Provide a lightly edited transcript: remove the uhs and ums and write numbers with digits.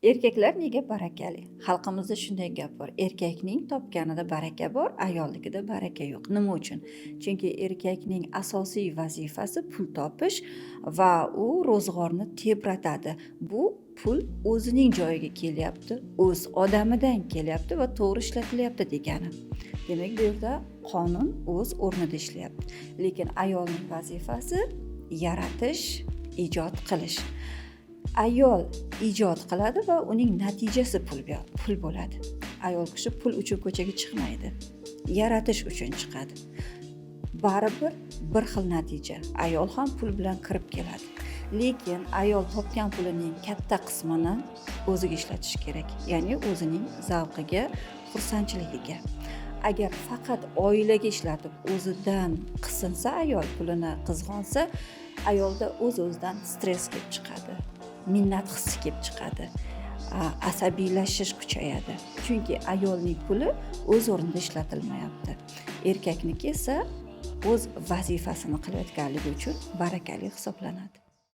Erkaklar nega barakali? Xalqimizda shunday gap bor: erkakning topganida baraka bor, ayolnikida baraka yo'q. Nima uchun? Chunki erkakning asosiy vazifasi pul topish va u ro'zg'orni tebratadi. Bu pul o'zining joyiga kelyapti, o'z odamidan kelyapti va to'g'ri ishlatilyapti degani. Demak, bu yerda qonun o'z o'rnida ishlayapti. Lekin ayolning vazifasi yaratish, ijod qilish. Ayol ijod qiladi va uning natijasi pul bo'ladi. Ayol kishi pul uchun ko'chaga chiqmaydi, yaratish uchun chiqadi. Baribir bir xil natija, ayol ham pul bilan kirib keladi, lekin ayol topgan pulining katta qismini o'ziga ishlatishi kerak, ya'ni o'zining zavqiga, xursandchiligiga. Agar faqat oilaga ishlatib, o'zidan qisinsa, ayol pulini qizg'onsa, ayolda o'z o'zidan stress kelib chiqadi, minnat hissi kelib chiqadi, asabiylashish kuchayadi, chunki ayolning puli o'z o'rnida ishlatilmayapti. Erkakniki esa o'z vazifasini qilayotganligi uchun barakali hisoblanadi.